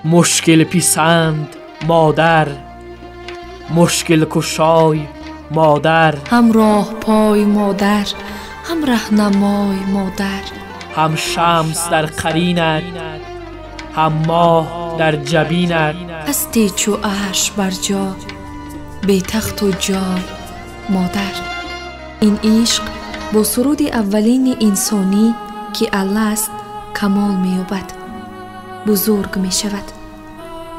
Мушкил писанд модар, мушкил кушой модар, ҳам роҳпой модар, ҳам раҳнамой модар, ҳам шамс дар қаринат, ҳам моҳ дар ҷабинат. Ҳастӣ чу арш бар ҷо, бетахту ҷой модар. Ин ишқ бо суруди аввалини инсонӣ, ки Алла аст, камол меёбад, бузург мешавад.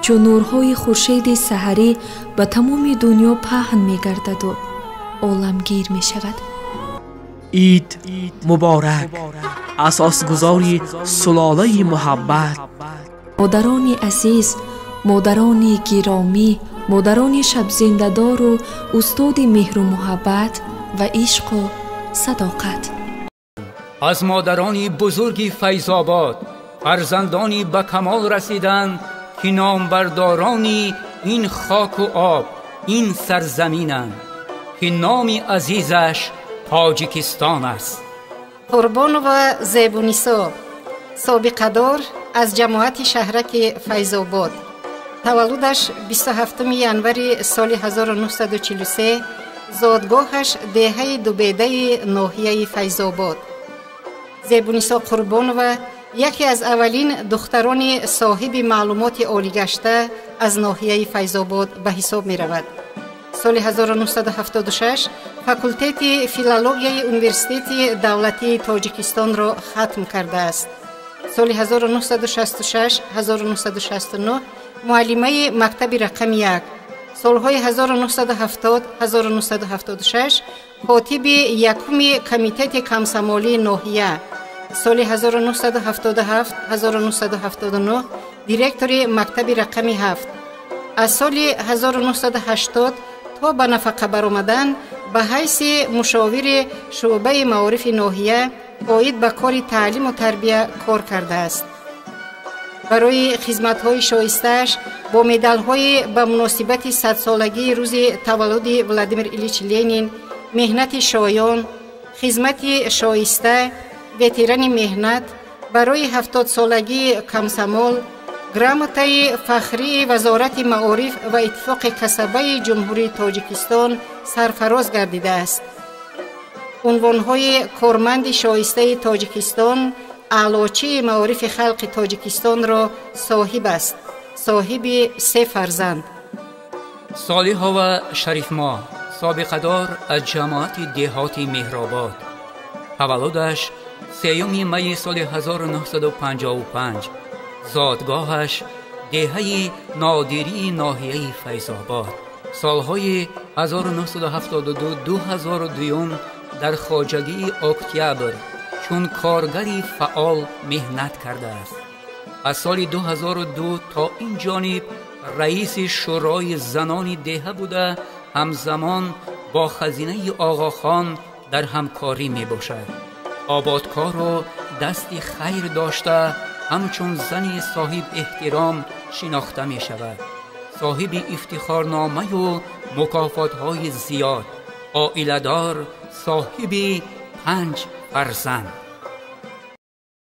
Чун нурҳои хуршеди саҳарӣ ба тамоми дунё паҳн мегардаду оламгир мешавад. Ид муборак, асосгузори сулолаи муҳаббат. Модарони азиз, модарони гиромӣ, модарони шабзиндадору устоди меҳру муҳаббат ва ишқу садоқат. Аз модарони бузурги Файзобод, фарзандони ба камол расиданд, ки номбардорони ин хоку об, ин сарзаминанд, ки номи азизаш Тоҷикистон аст. Қурбонова Зебунисо, собиқадор аз ҷамоати шаҳраки Файзобод. Таваллудаш 27 январи соли 1943, зодгоҳаш деҳаи Дубедаи ноҳияи Файзобод. Зебунисо Қурбонова яке аз аввалин духтарони соҳиби маълумоти олигашта аз ноҳияи Файзобод ба ҳисоб меравад. Соли 1976 факултети филологияи Университети давлатии Тоҷикистонро хатм кардааст. Соли 1966-1969 муаллимаи мактаби рақами 1, солҳои 1970-1976 котиби якуми комитети комсомолии ноҳия, соли 1977-1979 директори мактаби рақами 7. Аз соли 1980 то ба нафақа баромадан ба ҳайси мушовири шӯъбаи маорифи ноҳия оид ба кори таълиму тарбия кор кардааст. Барои хизматҳои шоистааш бо медалҳои ба муносибати садсолагии рӯзи таваллуди Владимир Ильич Ленин, меҳнати шоён, хизмати шоиста, ветерани меҳнат, барои 70-солагии комсомол, грамотаи фахрии Вазорати маориф ва Иттифоқи касабаи Ҷумҳурии Тоҷикистон сарфароз гардидааст. Унвонҳои корманди шоистаи Тоҷикистон, аълочии маорифи халқи Тоҷикистонро соҳиб аст. Соҳиби се фарзанд. Солиҳова Шарифмоҳ, собиқадор аз ҷамоати деҳоти Меҳробод. Таваллудаш 3 майи соли 1955, зодгоҳаш деҳаи Нодирии ноҳияи Файзобод. Солҳои 1972-2002 дар хоҷагии Октябр чун коргари фаъол меҳнат кардааст. Аз соли 2002 то ин ҷониб раиси шӯрои занони деҳа буда, ҳамзамон бо хазинаи Оғохон дар ҳамкорӣ мебошад. Ободкору дасти хайр дошта, ҳамчун зани соҳиб эҳтиром шинохта мешавад. Соҳиби ифтихорномаю мукофотҳои зиёд, оиладор, соҳиби 5 фарзанд.